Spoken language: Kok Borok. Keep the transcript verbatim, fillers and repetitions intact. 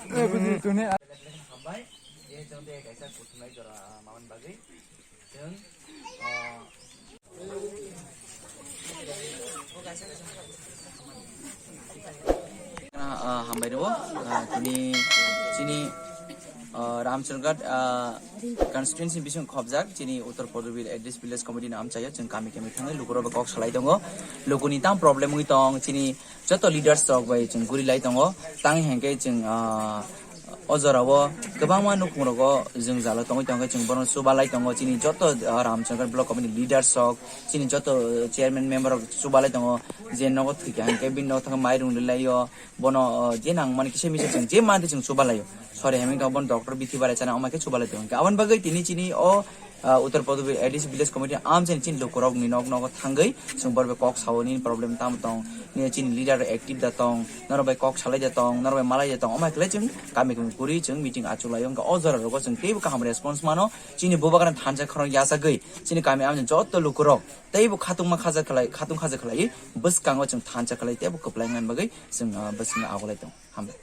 Hambai, je chwng tei kaisa kuthumnai jora, ah, mamani bagwi chwng, ah, Ah, hambai rwo, ah, tini chini, ah, Ramchandra, ah, constituency bising khobjak chini Uttar Padubir Addis Village Committee ni amchaio chwng kami kami thangwi lukurok bai kok salai tongo. Lukuni tam problem wngwi tong, chini joto leaders rok bai chwng guri lai tongo. Tang hengke chwng, ah, o jorao kwbangma nukhungrogo jwngjalo tongwi tongkhe chwng bono chubalai tongo. Chini joto, ah, Ramchandra Block Committee leaders rok, chini joto chairman member rok chubalai tongo. Je nogo thwikha hwnkhe bini nogo thangkhe mairung rwlaio. Bono, ah, je nangmani kisa misa chwng je mantwi chwng chubalaio. Sori heming tong bono doctor bithi barai chana omo khe chubalai tongo. Aboni bagwi tini chini o ah, Uttar Pradesh A D C Village Committee amchani chini lukurokni nok nogo thangwi chwng borok bai kok sao, nini problem tamo tong, nini chini leader active da tong, norok bai kok salai da tong, norok bai malai da tong, omo hai khlai chwng kami kami kwrwi chwng meeting achuk laio. Wngkha o jora rogo chwng teibo kaham response mano, chini bubagrani thansa khorang yachagwi chini kami amchani joto lukurok teibo khatungma khaja khlai, khatung khaja khlaiwi bwskango chwng thansa khlai teibo kwplai wngna bagwi chwng, ah, bwskango agulai tong. Hambai.